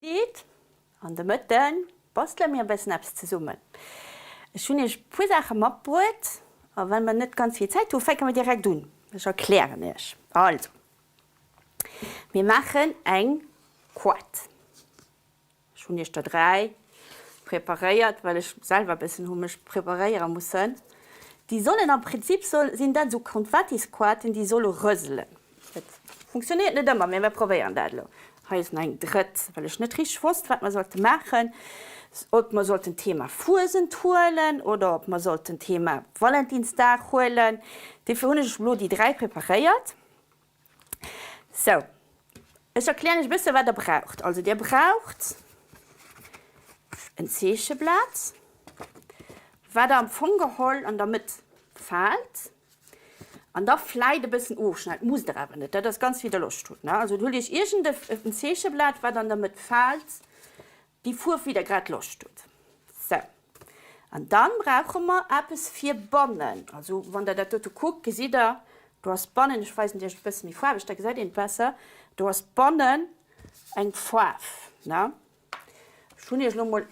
Deet an de Mëtten bastele mir e bëssen eppes zesummen. Ech hunn iech e puer Saache matbruet a well mer net ganz vill Zäit hu fänke mer direkt un. Ech erklären iech. Also, mir maachen eng Couette. Ech hunn iech der 3 preparéiert, well ech selwer e bëssen hu mech preparéiere mussen. Déi sollen am Prinzip soll sinn dat esou Konfettisquaten, déi solle rëselen. Et funktionéiert net ëmmer, mee mir probéieren dat elo. Hei ass nach eng drëtt, well ech net richteg wosst, wat mer sollte maachen, ob mer sollten d'Thema Fuesent huelen oder ob mer sollten d'Thema Valentinsdag huelen. Dofir hunn ech elo déi 3 preparéiert. Sou, ech erklären iech e bësse wat der braucht. Also dir braucht en Zeecheblat, wat der am Fong geholl an der Mëtt faalt an da vläit e bëssen ofschneit. Musst der awer net, dat ass ganz wéi der Loscht hutt. Also huelt iech iergend en Zeecheblat, wat an der Mëtt faalt, déi Fuerf wéi der grad Loscht hutt. Sou, an dann brauche mer eppes fir bannen. Also wann der dat dote kuckt, gesitt der, do ass bannen, ech weisen et iech e bësse méi faarweg, da gesäit een et besser, do ass bannen eng Faarf, ne? Ech hunn iech elo mol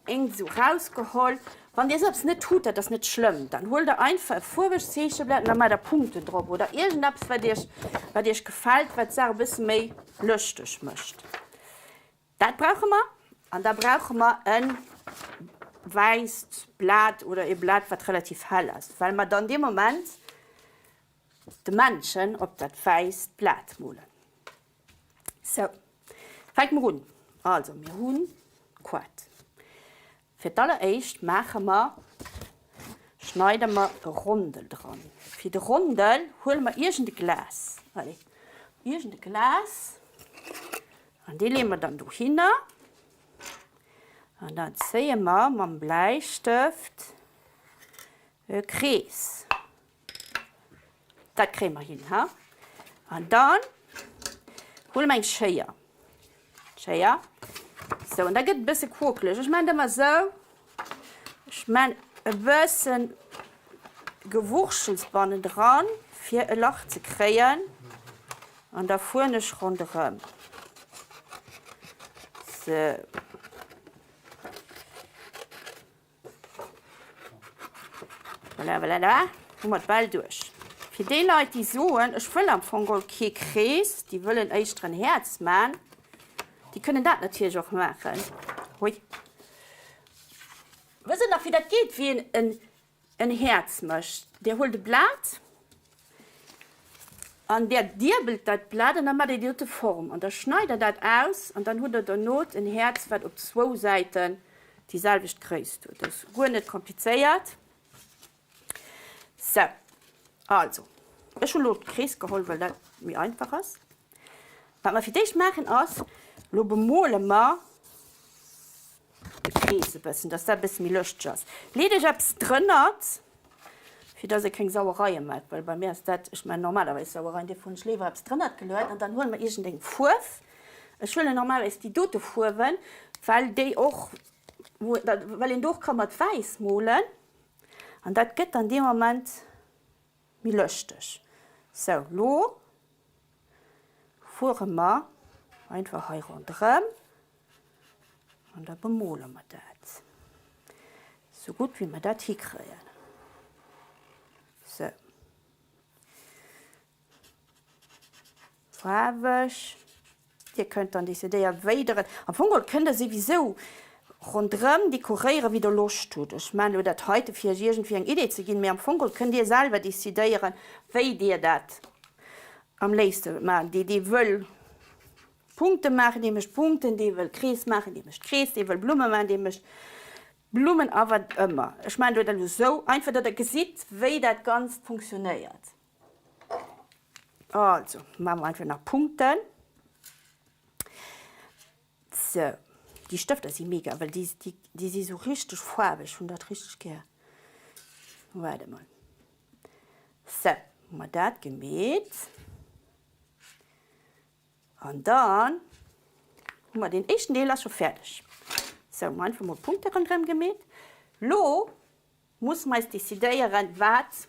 eng esou rausgeholl. Wann dir esou eppes net hutt, dat ass net schlëmm, dann huelt der einfach e fuerwegt Zeecheblat an da maacht der Punkten drop oder iergendeppes wat iech, wat iech gefält, wat d'Saach e bësse méi lëschteg mécht. Dat brauche mer. An da brauche mer e wäisst Blat oder e Blat, wat relativ hell ass, well mer dann dee Moment de Männchen op dat wäisst Blat molen. Sou, fänke mer un. Also, mir hunn d'Quat. Fir d'alleréischt maache mer, schneide mer e Rondel dran. Fir de Rondel huele mer iergend e Glas, allez, iergend e Glas, an dee leeë mer dann dohinner. An dann zéie mer mam Bläistëft e Krees. Dat kréie mer hin, ha? An dann huele mer eng Schéier. Schéier. Sou, an da gëtt et e bësse quokeleg. Ech maachen et ëmmer esou, ech maachen e bësse Gewurschels bannendran, fir e Lach ze kréien. An da fueren ech ronderëm. Sou. Voilà, voilà, voilà, hu mer d'Bäll duerch. Fir déi Leit, déi soen, ech wëll am Fong geholl kee Krees, déi wëllen éischter en Häerz man, déi kënnen dat natierlech och maachen. Hui. Wësst Der nach, wéi dat geet, wéi een en Häerz mécht? Dir huelt e Blat an där diebelt dat Blat an da maacht Dir déi dote Form an da schneit Der dat aus an dann hutt Der dono en Häerz, wat op zwou Säiten déi selwecht Gréisst huet. Dat ass guer net komplizéiert. Sou, also, ech hunn elo de Krees geholl, well dat méi einfach ass. Wat mer fir d'éischt maachen ass, elo bemole mer de Krees e bëssen, dass dat e bësse méi lëschteg ass. Leet iech eppes drënnert, fir dass e keng Sauereie maacht, well bei mir ass dat, ech maachen normalerweis Sauereien, dofir hunn ech léiwer eppes drënnert geluet. An dann huele mer iergendeng Fuerf. Ech huelen normalerweis déi dote Fuerwen, well déi och, well een do och ka mat wäiss molen an dat gëtt dann dee Moment méi lëschteg. Sou, lo fuere mer einfach hei ronderëm an da bemole mer dat sou gutt wéi mer dat hikréien. Sou. Faarweg. Dir kënnt dann decidéieren, wéi der et, am Fong geholl kënnt der souwisou ronderëm dekoréieren, wéi der Loscht hutt. Ech maachen elo dat heite fir iech iergendwéi eng Idee ze ginn, mee am Fong geholl kënnt dir selwer decidéieren, wéi dir dat am léifste wëllt maachen. Dee, dee wëll Punkte maachen, dee mécht Punkten, dee wëll Krees maachen, dee mécht Krees, dee wëll Blumme maachen, dee mécht Blummen a wat ëmmer. Ech maachen dat elo esou einfach, datt der gesitt, wéi dat Ganzt funktionéiert. Also, maache mer einfach nach Punkten. Sou, déi Stëfter si mega, well déi, déi, déi si sou richteg faarweg. Ech hunn dat richteg gär. Waarde mol. Sou, hu mer dat gemeet. An dann hu mer deen éischten Deel ass scho fäerdeg. Sou, mer einfach mol Punkte ronderëm gemeet. Lo musse mer eis decidéieren, wat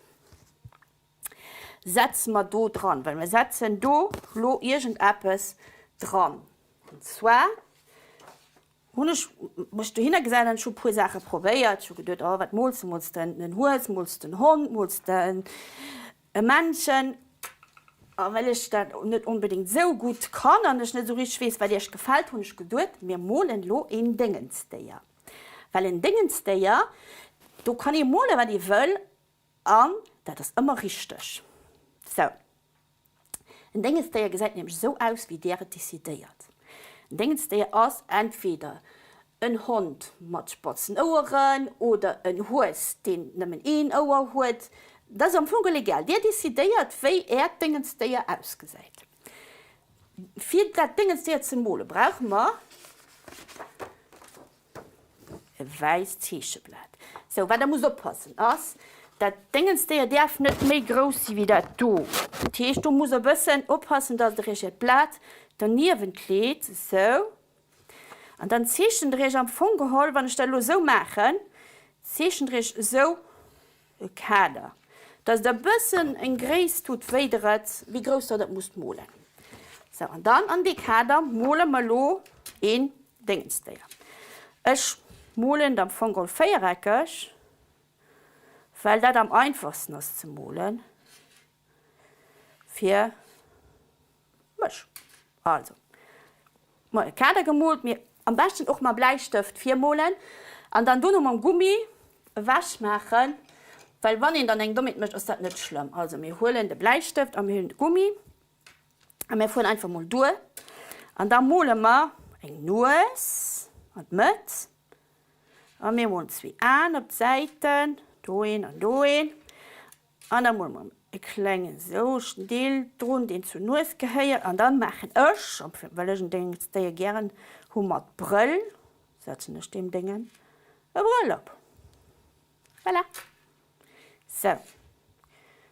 setze mer do dran, well mer setzen do lo iergendeppes dran. An zwar. Hunn ech mech dohinner gesat an ech hu puer Saache probéiert. Ech hu geduet, oh wat mools de, mools de en Hues, mools de en Hond, mools de e Männchen? A well ech dat net onbedéngt esou gutt kann an ech net esou richteg weess, wat iech gefält, hunn ech geduet, mir molen elo een Déngensdéier. Well en Déngensdéier, do kann ee mole wat ee wëll an dat ass ëmmer richteg. Sou. En Déngensdéier gesäit nämlech esou aus, wéi där et decidéiert. En Déngensdéier ass entweder en Hond mat spatzen Oueren oder en Hues, deen nëmmen een Ouer huet. Dat ass am Fong egal. Dir decidéiert, wéi äert Déngensdéier ausgesäit. Fir dat Déngensdéier ze mole brauche mer. E wäisst Zeecheblat. Sou, wat der musst oppassen ass, dat Déngensdéier däerf net méi grouss si wéi dat do. Dat heescht, do musst der e bëssen oppassen, dass der iech äert Blat derniewent leet, sou. An dann zeechent der iech am Fong geholl, wann ech dat elo esou maachen, zeechent der iech esou E Kader, dass der e bëssen eng Gréisst hutt, wéi der et, wéi grouss der et musst molen. Sou, an dann an dee Kader mole mer elo een Déngensdéier. Ech molen et am Fong geholl véiereckeg, well dat am einfachsten ass ze molen fir mech. Also, mol e Kader gemoolt, mee am beschten och mam Bläistëft virmolen an dann dono mam Gummi ewech maachen, well wann een dann eng Dommheet mécht, ass dat net schlëmm. Also mir huelen de Bläistëft a mir huelen de Gummi a mir fueren einfach mol duer an da mole mer eng Nues an d'Mëtt a mir molen zwee Aen op d'Säiten, do een an do een. An da mole mer e klengen souchten Deel drun, deen zur Nues gehéiert. An dann maachen ech, well ech en Déngsdéier gären hu mat Brëll, setzen ech deem Déngen e Brëll op. Voilà. Sou.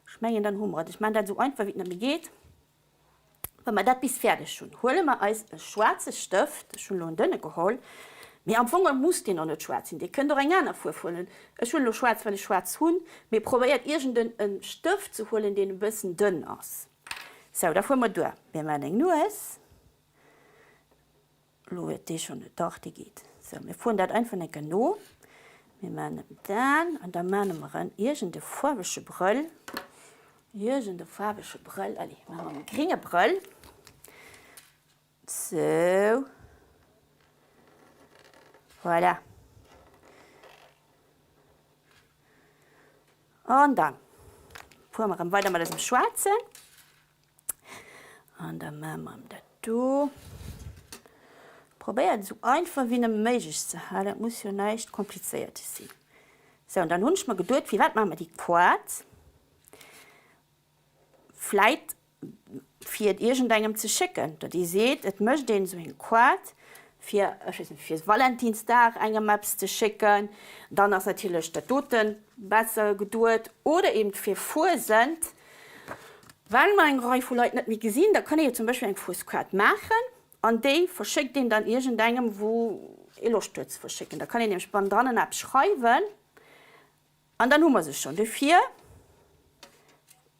Ech mengen, dann hu mer et. Ech maachen dat esou einfach, wéi et nëmme geet. Wa mer dat bis fäerdeg hunn, huele mer eis e schwaarze Stëft, ech hunn elo en dënne geholl, mee am Fong muss deen och net schwaarz sinn, Dir kënnt och eng aner Fuerf huelen, ech huelen elo schwaarz, well ech schwaarz hunn, mee probéiert iergend en e Stëft ze huelen, deen e bëssen dënn ass. Sou, da fuere mer duer, mir maachen eng Nues. Elo huet dee schonn, dach dee geet. Sou, mir fueren dat einfach enker no. Mir maachen em d'Aen an da maache mer en iergend e faarwege Brëll, iergend e faarwege Brëll, allez, maache mer e gringe Brëll. Sou, voilà. An dann fuere mer erëm weider mat eisem schwaarzen. An da maache mer dat do. Probéiert esou einfach wéi nëmme méiglech ze halen, et muss jo näischt Komplizéiertes sinn. Sou, an dann hunn ech mer geduet, firwat maache mer déi Koart? Vläit fir et iergendengem ze schécken, datt ee seet, et mécht een esou eng Koart fir, ech weess net, fir Valentinsdag engem eppes ze schécken. Dann ass natierlech dat dote besser geduet. Oder eben fir Fuesent. Well mer eng Rei vu Leit net méi gesinn, da kann ee jo zum Beispill eng Fueskaart maachen an déi verschéckt een dann iergendengem, wou ee Loscht huet ze verschécken. Da kann een nämlech bannendran en eppes schreiwen an dann hu mer se schonn. Dofir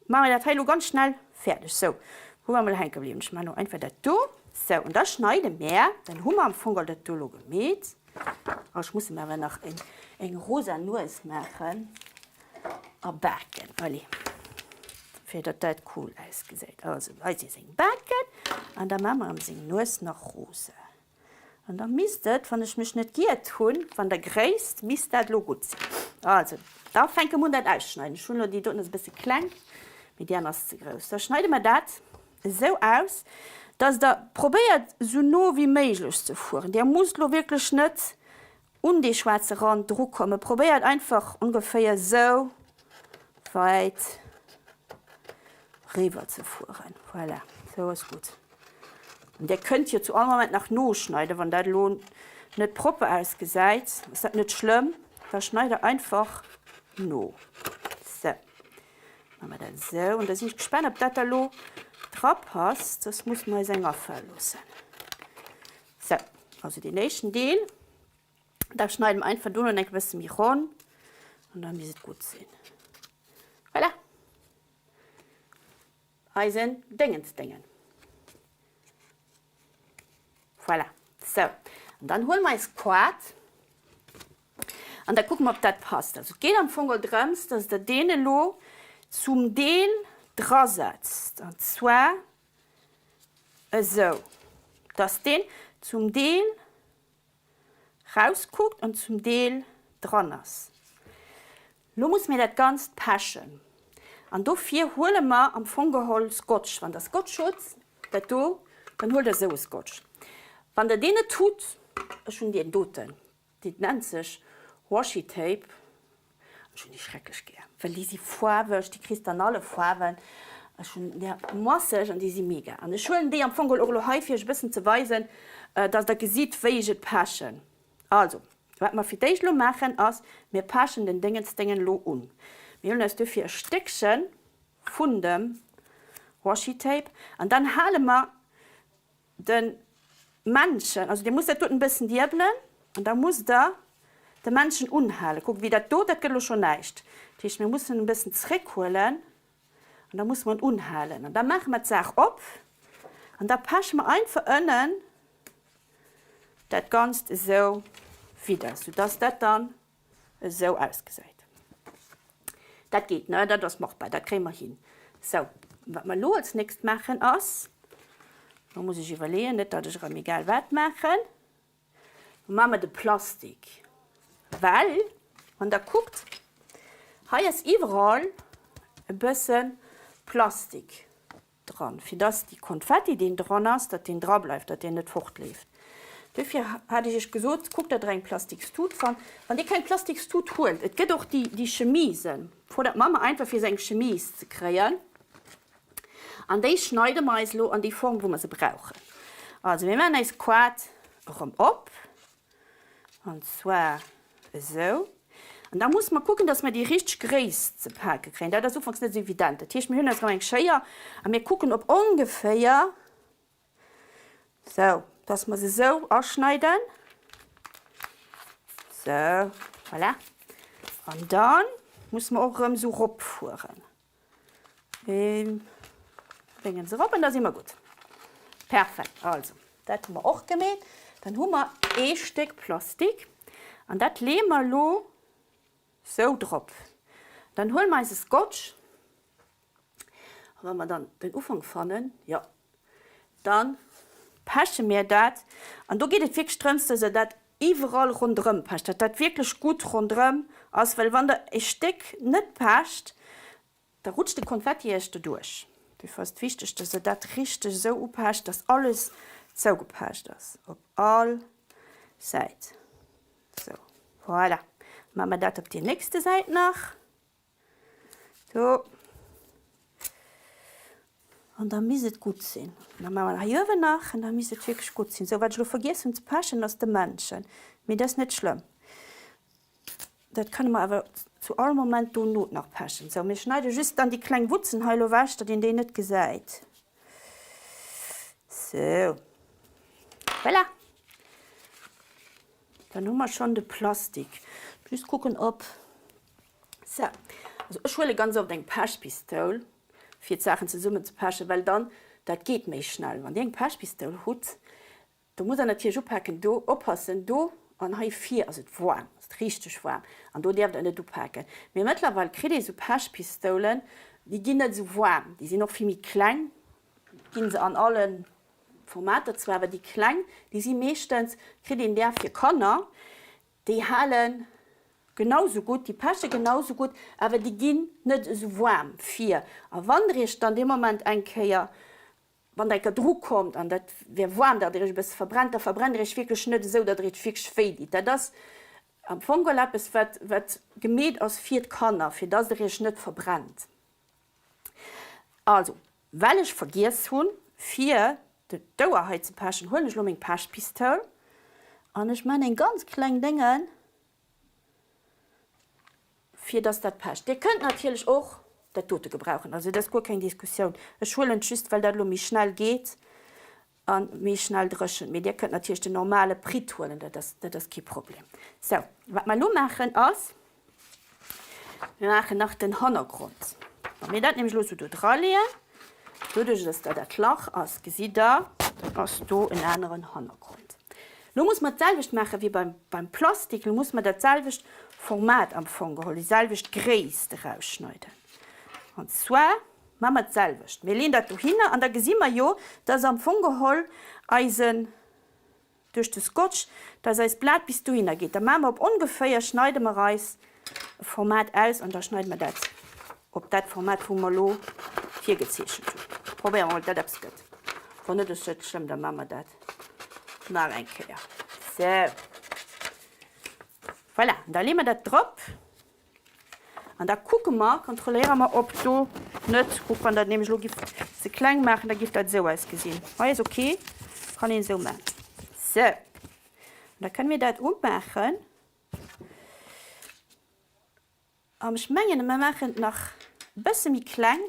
maache mer dat hei elo ganz schnell fäerdeg. Sou, wou war mer elo hänke bliwwen? Ech maachen elo einfach dat do. Sou, an da schneide mer, dann hu mer am Fong all dat do elo gemeet. Oh, ech muss em awer nach eng rosa Nues maachen a Baken. Allez, fir datt dat cool ausgesäit. Also, hei si seng Baken an da maache mer em seng Nues nach rosa. An da misst et, wann ech mech net giert hunn, van der Gréisst, misst dat elo gutt sinn. Also, da fänke mer un dat ausschneiden. Ech hunn elo déi doten ass e bësse kleng, mee déi aner ass ze grouss. Da schneide mer dat esou aus, dass der probéiert esou no wéi méiglech ze fueren. Dir musst lo wierklech net un dee schwaarze Rand drukommen, probéiert einfach ongeféier esou wäit riwwer ze fueren. Voilà, esou ass gutt. An dir kënnt jo zu all Moment nach noschneiden, wann dat elo net propper ausgesäit, ass dat net schlëmm, da schneit der einfach no. Sou. Maache mer dat esou. An da sinn ech gespaant, ob dat da lo drapasst. Soss musse mer eis eng afale loossen. Sou, also deen éischten Deel, da schneide mer einfach do nach e bësse méi ronn an da misst et gutt sinn. Voilà! Eisen Déngensdéngen. Voilà. Sou. An dann huele mer eis Koart an da kucke mer, ob dat passt. Also et geet am Fong geholl drëms, dass Der deen elo zum Deel drasetzt, an zwar esou, dass deen zum Deel rauskuckt an zum Deel dran ass. Lo musse mir dat Ganzt pechen an dofir huele mer am Fong geholl Scotch. Wann der Scotch hutt, dat do, dann huelt der esou e Scotch. Wann der deen net hutt, ech hunn deen doten, deen nennt sech Washi Tape, Ech hunn déi schrecklech gär, well déi si faarweg, déi kriss de an alle Faarwen. Ech hunn där masseg an déi si mega. An ech huelen déi am Fong och elo hei, fir iech e bëssen ze weisen, dass der gesitt, wéi ech et pechen. Also, wat mer fir d'éischt elo maachen, ass, mir pechen den Déngensdéngen elo un. Mir huelen eis duerfir e Stéckche vun dem Washi-Tape an dann hale mer De Männchen, also dir musst dat doten e bëssen diebelen an da musst der de Männchen unhalen. Kuckt, wéi dat do, dat gëtt elo schonn näischt. Dat heescht, mir mussen en e bëssen zréckhuelen an da musse mer en unhalen. An da maache mer d'Saach op an da peche mer einfach ënnen dat Ganzt esou widder, soudass dat dann esou ausgesäit. Dat geet, ne? Dat ass machbar, dat kréie mer hin. Sou, wat mer elo als nächst maachen ass, lo muss ech iwwerleeën, net datt ech erëm egal wat maachen, lo maache mer de Plastik, well wann Der kuckt, hei ass iwwerall e bësse Plastik. Dran, fir dass déi Konfetti, deen dran ass, datt deen dra bleift, datt deen net fortleeft. Duerfir hat ech iech gesot, kuckt, datt der eng Plastikstut fannt. Wann dir keng Plastikstut huelt, et gëtt och déi, déi Chemisen, fro dat d'Mamm einfach, fir se eng Chemise ze kréien, an déi schneide mer eis elo an déi Form, wou mer se brauchen. Also, mir maachen eis Koart erëm op. An zwar esou. An da musse mer kucken, dass mer déi richteg Gréisst ze pake kréien. Dat ass ufanks net esou evident. Dat heescht, mir hunn eis erëm eng Schéier a mir kucken op ongeféier, sou, dass mer se esou aschneiden. Sou, voilà. An da musse mer och erëm esou eropfueren. Bréngen se erop an da si mer gutt. Perfekt, also dat hu mer och gemeet. Dann hu mer ee Stéck Plastik an dat leeë mer elo sou drop. Dann huele mer eise Scotch a wa mer dann den Ufank fannen, jo, dann peche mir dat an do geet et wierklech drëms, dass der dat iwwerall ronderëm pecht, dat dat wierklech gutt ronderëm ass, well wann der e Stéck net pecht, da rutscht de Konfetti iech doduerch. Dofir ass et wichteg, dass der dat richteg esou upecht, dass alles zougepecht ass op all Säit. Sou, voilà. Maache mer dat op déi nächste Säit nach. Sou. An da misst et gutt sinn. Da maache mer hei uewen nach an da misst et wierklech gutt sinn. Sou, wat ech elo vergiess hunn ze pechen, ass de Männchen. Mee dat ass net schlëmm. Dat kënne mer awer zu all Moment dono nach pechen. Sou, mir schneide just dann déi kleng Wutzen hei elo ewech, datt een déi net gesäit. Sou. Voilà! Dann hu mer schonn de Plastik. Just kucken, ob. Sou, also ech huele ganz oft eng Pechpistoul fir d'Saachen zesummen ze pechen, well dann, dat geet méi schnell. Wann dir eng Pechpistoul hutt, do musst der natierlech upaken, do oppassen, do an hei vir ass et waarm, ass et richteg waarm an do däerft der net upaken. Mee mëttlerweil kritt ee sou Pechpistoulen, déi ginn net esou waarm, déi sinn och vill méi kleng, ginn se an alle Formater zwar, awer déi kleng, déi si meeschtens, kritt een där fir Kanner, Déi hale genau sou gutt, déi peche genau sou gutt, awer déi ginn net esou waarm vir. A wann der iech dann dee Moment eng Kéier, wann der eng Kéier dru kommt an dat wär waarm, datt der iech e bësse verbrennt, da verbrennt der iech wierklech net esou, datt der iech wierklech wéi ditt. Dat ass am Fong geholl eppes, wat, wat gemeet ass fir d'Kanner, fir datt der iech net verbrennt. Also, well ech vergiess hunn, fir d'Ouer hei ze pechen, huelen ech elo meng Pechpistoul an ech man eng ganz kleng Dénge fir dass dat pecht. Dir kënnt natierlech och dat dote gebrauchen, also dat ass guer keng Diskussioun. Ech huelen et just, well dat elo méi schnell geet A méi schnell dréchent. Mee Dir kënnt natierlech den normale Pritt huelen, dat ass, dat ass kee Problem. Sou, wat mer elo maachen ass, mir maachen nach den Hannergrond. Wa mir dat nämlech elo esou do draleeën, doduerch dass da dat Lach ass, gesitt Der, dann ass do en aneren Hannergrond. Lo muss mer d'selwecht maache wéi beim, beim Plastik. Lo muss mer dat selwecht Format am Fong geholl, déi selwecht Gréisst erausschneiden. An zwar maache mer d'selwecht. Mir leeën dat dohinner an da gesi mer jo, dass am Fong geholl eisen, duerch de Scotch, dass eist Blat bis dohinner geet. Da maache mer op ongeféier, schneide mer eis e Format aus an da schneide mer dat op dat Format, wou mer elo virgezeechent hunn. Probéiere mer mol, ob dat eppes gëtt. Wann net, ass net schlëmm, da maache mer dat nach eng Kéier. Sou, voilà, da leeë mer dat drop. An da kucke mer, kontrolléiere mer, ob do net, kuck, wann dat nämlech elo giff ze kleng maachen, da giff dat esou ausgesinn. Hei ass ok, kann een esou maachen. Sou, an da kënne mir dat umaachen. An ech mengen, mer maachen et nach e bësse méi kleng,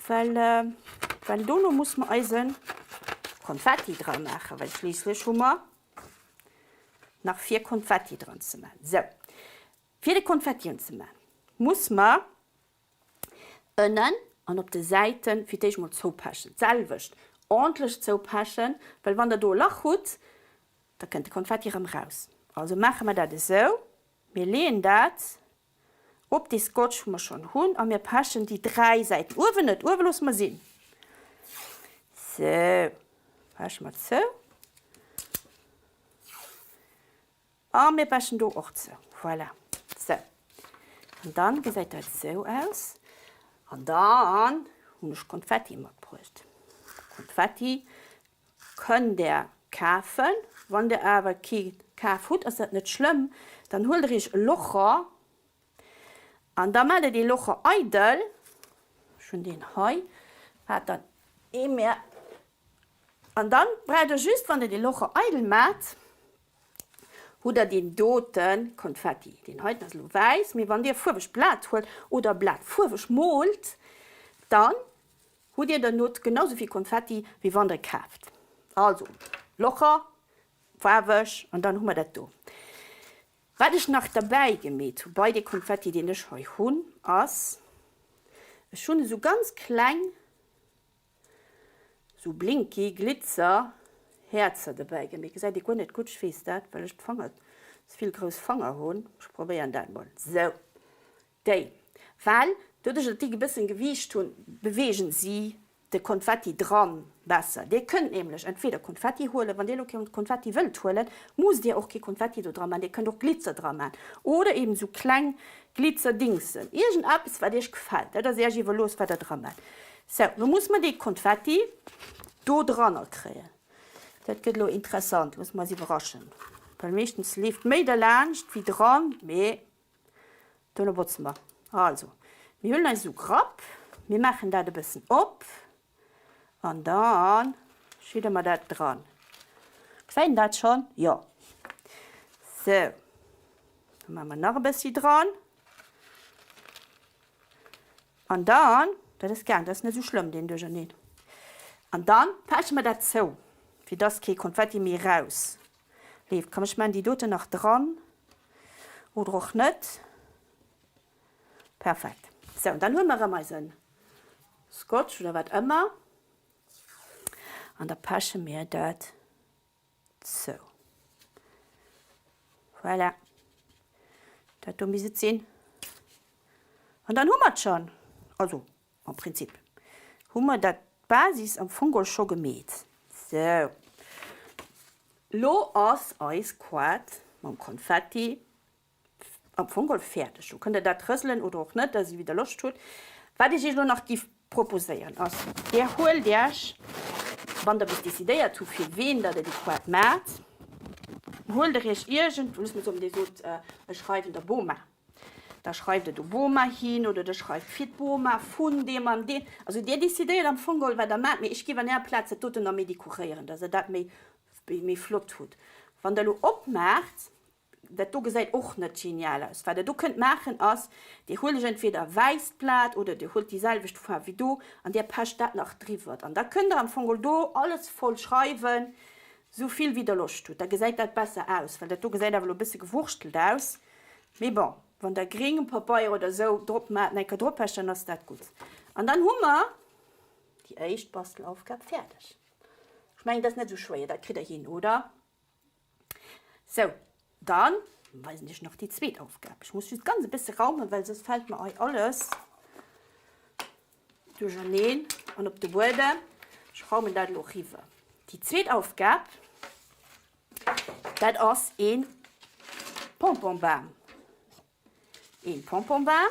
well, well dono muss mer eise Konfetti dra maachen, well schliisslech hu mer nach fir Konfetti dran ze man. Sou, fir de Konfetti unzeman, muss mer ënnen an op de Säiten fir d'éischt mol zoupechen. D'selwecht ordentlech zoupechen, well wann der do e Lach hutt, da kënnt de Konfetti erëm raus. Also maache mer dat esou, mir leeën dat Op dee Scotch wou mer schonn hunn a mir pechen déi 3 Säiten, uewen net, uewe loosse mer sinn. Sou, peche mer zou a mir pechen do och zou. Voilà, sou. An dann gesäit dat sou aus. An dann hunn ech Konfetti matbruecht. Konfetti Kënnt der kafen. Wann der awer kee kaf hutt, ass dat net schlëmm, dann huelt der iech e Locher an da maacht der dee Locher eidel, ech hunn deen hei, hat dann ee mer, an dann braucht der just, wann der dee Locher eidel maacht, hutt der deen dote Konfetti. Deen heiten ass elo wäiss, mee wann dir e fuerwegt Blat huelt oder e Blat fuerweg moolt, dann Hutt dir der hutt genau souvill Konfetti wéi wann der kaaft. Also Locher, faarweg an dann hu mer dat do. Wat ech nach derbäi gemeet hu bei dee Konfetti deen ech hei hunn ass, ech hunn esou ganz kleng esou Blinky, Glitzer, Häerzer derbäi gemeet. Gesäit ee guer net gutt, ech weess dat well ech d'Fanger ze vill grouss Fanger hunn. Ech probéieren dat mol. Sou. Déi, well doduerch datt déi e bëssen Gewiicht hunn, beweegen si de Konfetti dran besser. Dir kënnt nämlech entweder Konfetti huelen, wann dir elo kee Konfetti wëllt huelen, musst dir och kee Konfetti do dra man, dir kënnt och Glitzer dra man oder eben esou kleng Glitzerdingsen, iergend eppes wat iech gefält, dat ass iech iwwerlooss wat der dra maacht. Sou, lo muss mer dee Konfetti do dranner kréien. Dat gëtt elo interessant, loosse mer eis iwwerraschen, well meeschtens leeft méi derlaanscht wéi dran, mee Dono botze mer. Also, mir huelen eis esou Grapp, mir maachen dat e bëssen op an da schidde mer dat dran. Gesäit een dat schonn? Jo. Sou, da maache mer nach e bëssi dran. An dann, dat ass gaang, dat ass net esou schlëmm, deen Duercherneen. An dann peche mer dat zou, fir dass kee Konfetti méi eraus leeft. Komm, ech maachen déi doten nach dran oder och net. Perfekt. Sou, an dann huele mer erëm eise Scotch oder wat ëmmer an da peche mir dat zou. Voilà. Dat do misst et sinn. An dann hu mer et schonn. Also, am Prinzip hu mer dat d'Basis am Fong geholl scho gemeet. Sou, lo ass eis Koart mam Konfetti am Fong geholl fäerdeg. Lo kënnt der dat rëselen oder och net, dat ass wéi der Loscht hutt. Wat ech iech elo nach giff proposéieren ass, dir huelt iech, wann der bis decidéiert hutt fir ween der déi Koart maacht, huelt der iech iergend, loosse mer soen dir sot ech schreiwen der Boma, da schreift der do Boma hin oder der schreift fir d'Boma vun deem an deem. Also dir decidéiert am Fong geholl wat der maacht, mee ech giff an ärer Plaz dat doten nach méi dekoréieren, dass der dat méi méi flott hutt. Wann der elo opmaacht, Dat do gesäit och net genial aus. Wat der do kënnt maachen ass, dir huelt iech entweder e wäisst Blat oder dir huelt déi selwecht Faarf wéi do an dir pecht dat nach driwwert. An da kënnt der am Fong geholl do alles voll schreiwen, sou vill wéi der Loscht hutt. Da gesäit dat besser aus, well dat do gesäit awer elo e bësse gewurschtelt aus. Mee bon, wann der gréngem Pabeier oder sou drop maacht an eng Kéier drop pecht, dann ass dat gutt. An dann hu mer déi éischt Bastelaufgab fäerdeg. Ech mengen, dat ass net sou schwéier, dat kritt der hin, oder? Sou, dann weisen ech nach déi zweet Aufgab. Ech muss just ganz e bësse raumen, well soss fält mer hei alles duercherneen an op de Buedem. Ech raumen dat elo riwwer. Déi zweet Aufgab, dat ass ee Pomponbam. Een Pomponbam.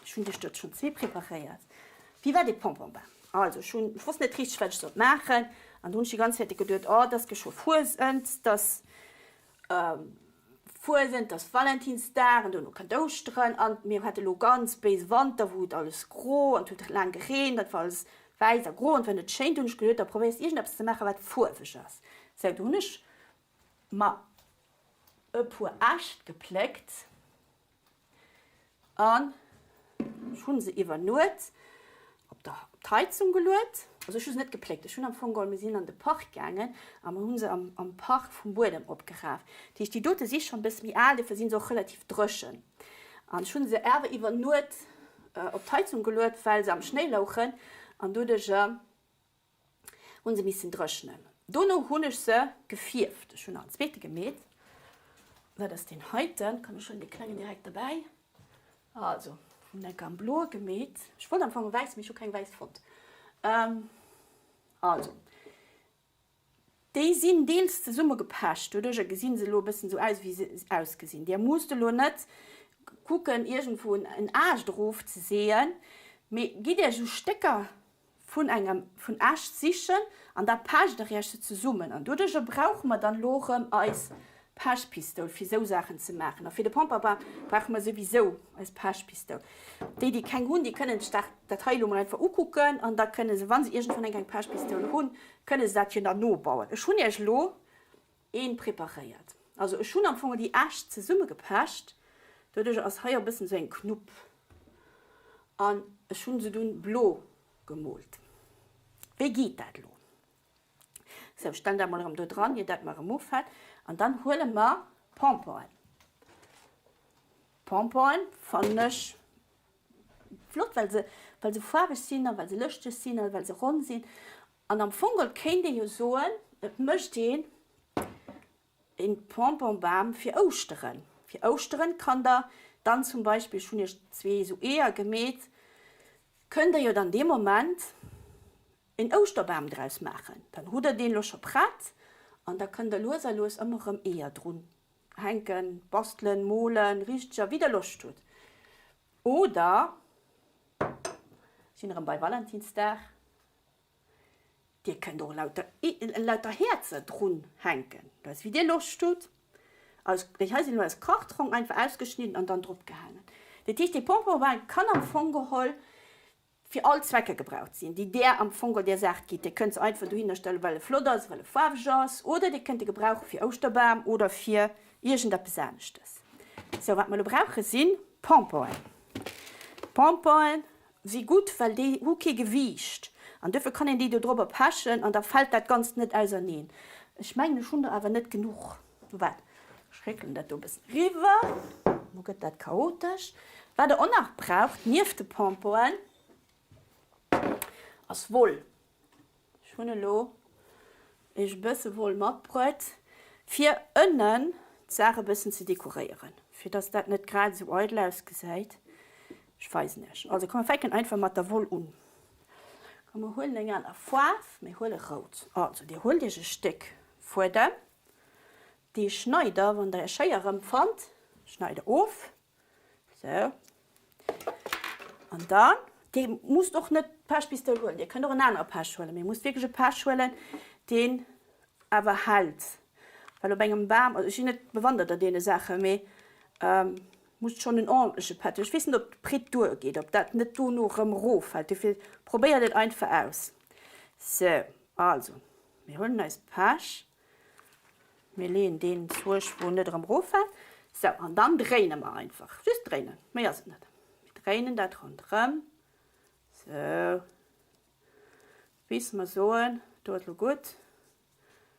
Ech hunn iech der schonn zwee preparéiert. Wéi war dee Pomponbam? Also ech hunn, ech wosst net richteg wat ech sollt maachen an du hunn ech déi ganz Zäit geduet, oh et ass geschwo Fuesent, et ass Fuesent, et ass Valentinsdag an duerno kënnt Ouschteren an mir hate lo ganz béise Wanter wou et alles gro an et huet laang gereent an et war alles wäiss a gro an et war net schéin. Du hunn ech geduet, da probéiers iergendeppes ze maachen wat fuerweg ass. Sou, du hunn ech mer e puer Äscht gepléckt an ech hu se iwwer Nuet op der op d'Heizung geluet. Also ech hu se net gepléckt, ech hunn am Fong geholl, mir sinn an de Park gaangen a mer hu se am am Park vum Buedem opgeraf. Dat heescht déi dote si schonn e bësse méi al, dofir si se och relativ dréchen. An ech hu se awer iwwer Nuet op d'Heizung geluet, well se am Schnéi louchen an doduercher Hunn se missen dréchnen. Dono hunn ech se gefierft. Ech hunn nach en zweete gemeet. Dat ass deen heiten. Komm ech huelen dee klengen direkt derbäi. Also, hunn enker am bloe gemeet. Ech wollt am Fong e wäissen, mee ech hu keng wäiss fonnt. Also, déi sinn deels zesummegepecht. Doduercher gesinn se elo e bëssen esou aus, wéi se ausgesinn. Dir musst elo net kucken, iergendwou en Aascht erofzeseeën, mee gitt Iech esou Stécker vun engem vun Äscht sichen an da pecht der iech se zesummen an doduercher brauche mer dann elo erëm eis Pechpistoul fir sou Saachen ze maachen a fir de Pomperbam brauche mer souwisou eis Pechpistoul. Déi déi keng hunn, déi kënnen sech dat dat hei elo mol einfach ukucken an da kënne se wa se iergendwann eng eng Pechpistoul hunn, kënne se dat jo dann nobauen. Ech hunn iech elo een preparéiert. Also ech hunn am Fong déi Äscht zesummegepecht, doduercher ass hei och e bëssen esou eng Knupp an ech hunn se dunn blo gemoolt. Wéi geet dat elo? Sou, ech stellen dat mol erëm do dran, ier dat mer erëm offält an dann huele mer Pomponen. Pomponen fannen ech flott, well se, well se faarweg sinn a well se lëschteg sinn a well se ronn sinn. An am Fong geholl kéint ee jo soen, et mécht een een Pomponbam fir Ouschteren. Fir Ouschteren kann der dann zum Beispill, ech hunn iech zwee esou Eeër gemeet, kënnt der jo dann dee Moment een Ouschterbam draus maachen. Dann hutt der deen elo scho prett an da kënnt der lues a lues ëmmer erëm Eeër drun hänken, bastelen, molen, richteger, wéi der Loscht hutt. Oder, ech sinn erëm bei Valentinsdag, Dir kënnt och lauter lauter Häerzer drun hänken, dat wéi dir Loscht hutt. Aus, déi hei sinn elo aus Kartrong einfach ausgeschnidden an dann drop gehaangen. Dat heescht, dee Pomponbal kann am Fong geholl fir all Zwecke gebraucht sinn, déi där am Fong geholl där Saach gitt. Dir kënnt se einfach dohinner stellen, well e flott ass, well e faarweg ass, oder dir kënnt e gebrauche fir Ouschterbam oder fir iergendeppes aneschtes. Sou, wat mer elo brauche si Pomponen. Pomponen Si gutt, well déi hu kee Gewiicht an duerfir kann een déi do drop pechen an da fält dat Ganzt net auserneen. Ech mengen, ech hunn der awer net genuch. Waart, ech réckelen dat do e bëssen eriwwer, lo gëtt dat chaotesch. Wat der och nach braucht nieft de Pompoen, ass Woll. Ech hunn elo iech e bësse Woll matbruet, fir ënnen d'Saach e bëssen ze dekoréieren, fir dass dat net grad esou eidel ausgesäit. Ech weisen iech. Also komm, mer fänken einfach mat der Woll un. Komm, mer huelen eng aner Faarf, mir huele rout. Also dir huelt iech e Stéck Fuedem, dee schneit der, wann der är Schéier erëmfannt, schneit der of. Sou. An dann, Dir musst och net d'Pechpistoul huelen, Dir kënnt och en anere Pech huelen, mee musst wierklech e Pech huelen, deen awer hält. Well op engem Bam, also ech sinn net bewandert an deene Saachen, mee musst schonn en ordentleche Pech hunn. Ech weess net, ob d'Pritt duergeet, ob dat net dono erëm eroffält. Dofir probéiert et einfach aus. Sou, also, mir huelen eist Pech. Mir leeën deen Zueg wou en net erëm eroffält. Sou, an dann dréine mer einfach. Just dréinen, méi ass et net. Mir dréinen dat ronderëm, sou, bis mer soen, do ass elo gutt.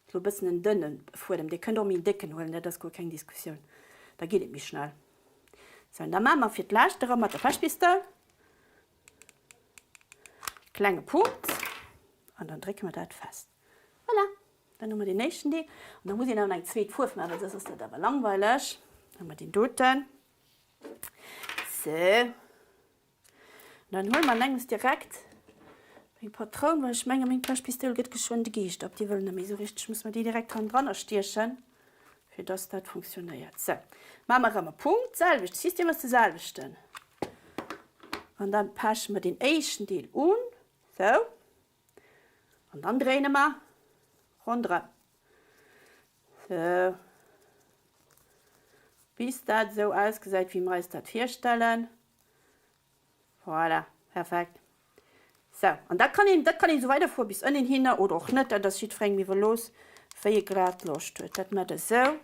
Ass elo e bëssen en dënne Fuedem, Dir kënnt och méi en décken huelen, dat ass guer keng Diskussioun, da geet et méi schnell. Sou, an da maache mer fir d'lescht erëm mat der Pechpistoul klenge Punkt an dann drécke mer dat fest. Voilà! Dann hu mer deen éischten Deel. An da muss een awer nach eng zweet Fuerf maachen, well soss ass dat awer langweileg. Dann hu mer deen doten. Sou. An dann huele mer an engems direkt meng Patroun, well ech menge meng Pechpistoul gëtt geschwënn de Geescht op. Déi wëll net méi esou richteg. Muss mer déi direkt hannendranner stiechen, fir dass dat funktionéiert. Sou, maache mer erëm e Punkt. Selwecht, System ass de selwechten. An dann peche mer deen éischten Deel un. Sou. An dann dréine mer ronderëm. Sou. Bis dat esou ausgesäit, wéi mer eis dat virstellen. Voilà, perfekt. Sou, an dat kann een, dat kann een esou weiderfuere bis ënnen hinner oder och net, dat ass jiddwerengem iwwerlooss, wéi e grad Loscht huet. Dat maacht der esou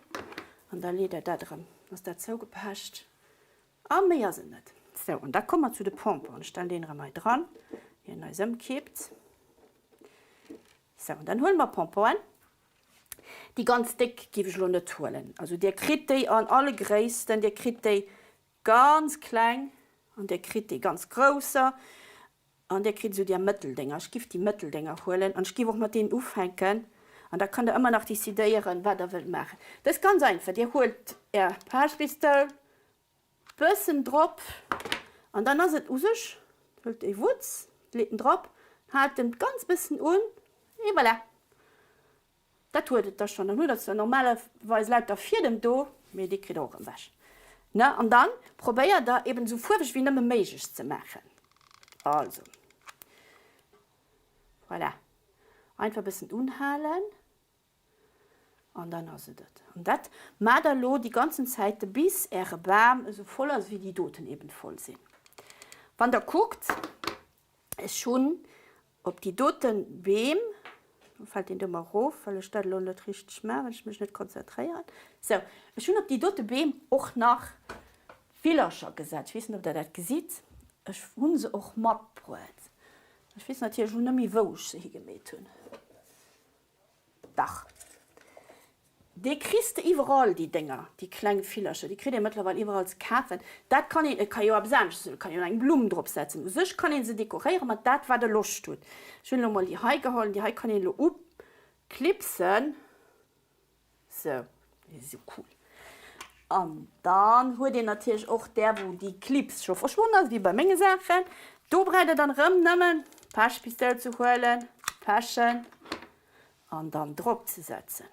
an da leet der dat erëm, ass dat zougepecht a méi ass et net. Sou, an da komme mer zu de Pomponen. Ech stellen deen erëm hei dran, ier en eis ëmkippt. Sou, an dann huele mer Pomponen. Déi ganz déck géif ech elo net huelen. Also dir kritt déi an alle Gréissten, dir kritt déi Ganz kleng an dir kritt déi ganz grousser an dir kritt esou där Mëtteldénger. Ech giff déi Mëtteldénger huelen an ech giff och mat deenen ufänken an da kann der ëmmer nach decidéieren, wat der wëllt maachen. Dat ass ganz einfach, dir huelt är Pechpistoul, bëssen drop an dann ass et u sech, huelt e Wutz, leet en drop, haalt en ganz bëssen un et voilà. Dat huet et da schonn. Dann huet der zwar normalerweis lauter Fiedem do, mee déi kritt der och erëm ewech. Ne? An dann probéiert der eben esou fuerweg wéi nëmme méiglech ze maachen. Also, voilà. Einfach e bëssen unhalen an dann ass et et. An dat maacht der elo déi ganzen Zäite bis äre Bam esou voll ass wéi déi doten eben voll sinn. Wann der kuckt, ech hunn Op déi doten Beem, lo fällt deen do mer erof, well ech dat elo net richteg maachen, well ech mech net konzentréieren. Sou, ech hunn op déi dote Beem och nach Villercher gesat. Ech weess net, ob Der dat gesitt. Ech hu se och matbruet. Ech weess natierlech elo net méi, wou ech se higemeet hunn. Dach. Déi kriss de iwwerall, déi Dénger, déi kleng Villercher, déi kritt ee mëttlerweil iwwerall ze kafen. Dat kann een, et ka jo eppes anesches sinn, et kann een och eng Blumm drop setzen. U sech kann ee se dekoréiere mat dat, wat e Loscht huet. Ech hunn elo mol déi hei geholl, déi hei kann een elo uklipsen. Sou, déi si sou cool. An dann huet een natierlech och där, wou déi Clips scho verschwonn ass, wéi bei menge Saachen. Do braucht der dann erëm nëmmen d'Pechpistoul ze huelen, pechen. An dann drop ze setzen.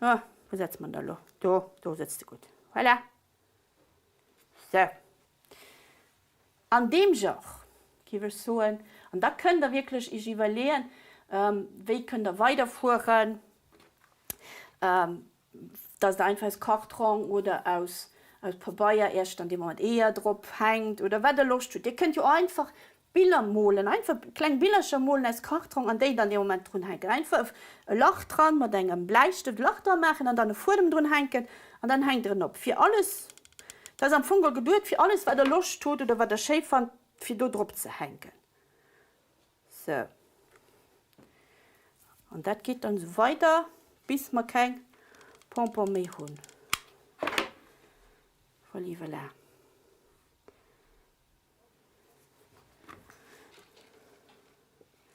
Oh, wou setze mer en da lo? Do, do sëtzt e gutt. Voilà. Sou. An deem Genre, géif ech soen. An da kënnt Der wierklech Iech iwwerleeën, wéi kënnt Der weiderfueren. Dass der einfach aus Kartrong oder aus aus Pabeier Iech dann dee Moment Eeër drop hänkt oder wat der Loscht hutt. Dir kënnt jo och einfach Biller molen, einfach kleng Billercher molen aus Kartrong an déi dann dee Moment drun hänken. Einfach e Lach dran mat engem Bläistëft e Lach dra maachen an dann e Fuedem drun hänken an dann hänkt der en op. Fir alles, dat ass am Fong geholl geduet fir alles wat der Loscht hutt oder wat der schéi fannt fir do drop ze hänken. Sou. An dat geet dann esou weider, bis mer keng Pompon méi hunn. Voili voilà.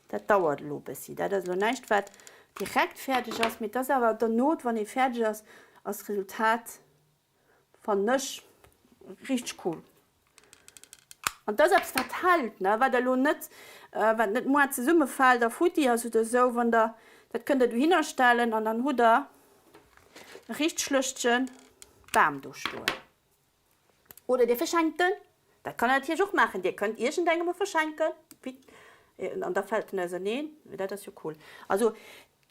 Dat dauert elo e bëssi. Dat ass elo näischt, wat direkt fäerdeg ass, mee et ass awer derno, wann ee fäerdeg ass, ass d'Resultat Fannen ech richteg cool. An dat ass eppes wat hält, ne, wat elo net, wat net moar zesummefält a futti ass oder esou. Wann der, dat kënnt der dohinner stellen an dann hutt der e richteg lëschtege Bam do stoen. Oder dir verschenkt en, dat kann der natierlech och maachen, dir kënnt iergendengem e verschenken, an da fält en auserneen, dat ass jo cool. Also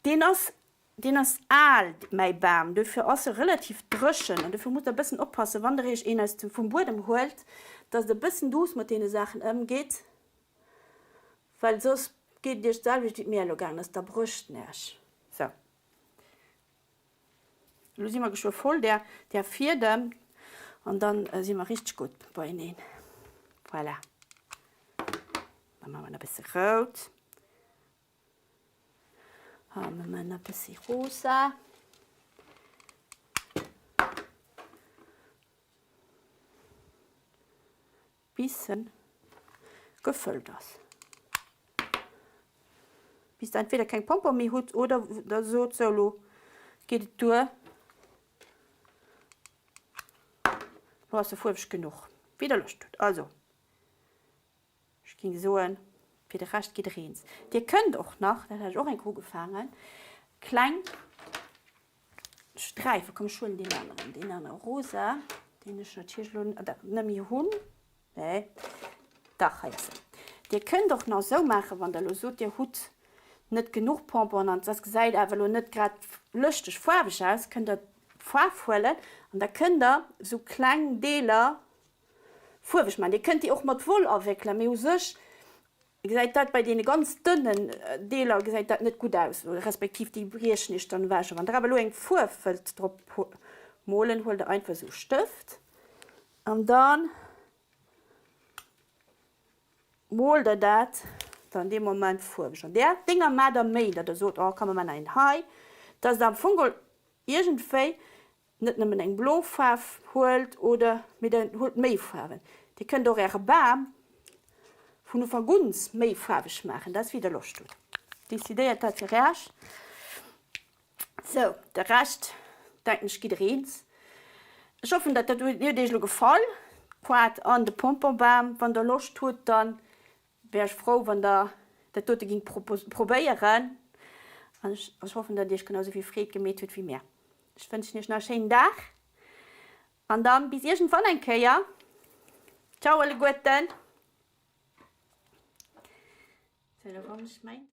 deen ass Deen ass al, mäi Bam, dofir ass e relativ dréchen an dofir musst der e bëssen oppassen, wann der iech een aus dem vum Buedem huelt, dass der e bëssen duuss mat deene Saachen ëmgitt, well soss geet et iech d'selwecht wéi et mir elo gaangen ass, da brécht en iech. Sou, elo si mer geschwë voll där där Fiedem an dann si mer richteg gutt beieneen. Voilà, da maache mer nach e bësse rout. A mir man e bëssi rosa. Bis en gefëllt ass. Bis der entweder keng Pompon méi hutt oder der sot, sou elo geet et duer, elo ass se fuerweg genuch, wéi der Loscht hutt. Also ech géing soen, fir de Rescht gitt der eens. Dir kënnt och nach, dat hat ech och eng Kéier ugefaangen, kleng Sträife, komm ech huelen deen aneren, deen anere rosa, deen ech natierlech elo net méi hunn. Nee, dach, hei ass en. Dir kënnt och nach esou maachen, wann der elo sot, dir hutt net genuch Pomponen an dass gesäit awer elo net grad lëschteg faarweg aus, kënnt der d'Faarf huelen an da kënnt der esou kleng Deeler fuerweg maachen. Dir kënnt déi och mat Woll awéckelen, mee u sech gesäit dat bei deene ganz dënnen Deeler gesäit dat net gutt aus, respektiv déi briechen iech dann ewech. Wann der awer elo eng Fuerf wëllt drop molen, huelt der einfach esou e Stëft An dann moolt der dat dann dee Moment fuerweg. An där Dénger maacht der méi, datt der sot, oh komm mer maachen nach een hei, datt der am Fong geholl iergendwéi net nëmmen eng blo Faarf huelt oder, mee der huelt méi Faarwen. Dir kënnt och äre Bam vun Ufank un méi faarweg maachen, dat ass wéi der Loscht hutt. Decidéiert dat fir Äech. Sou, de Rescht denken ech gitt der eens. Ech hoffen dat dat huet iech elo gefall, d'Quad an de Pomponbam. Wann der Loscht hutt, dann wär ech frou wann der dat dote gingt probéieren an ech hoffen dat iech genau sou vill Freed gemeet huet wéi mär. Ech wënschen iech nach e schéinen Dag an dann bis iergendwann eng Kéier. Ciao alleguerten. Sou, elo wann ech mäin.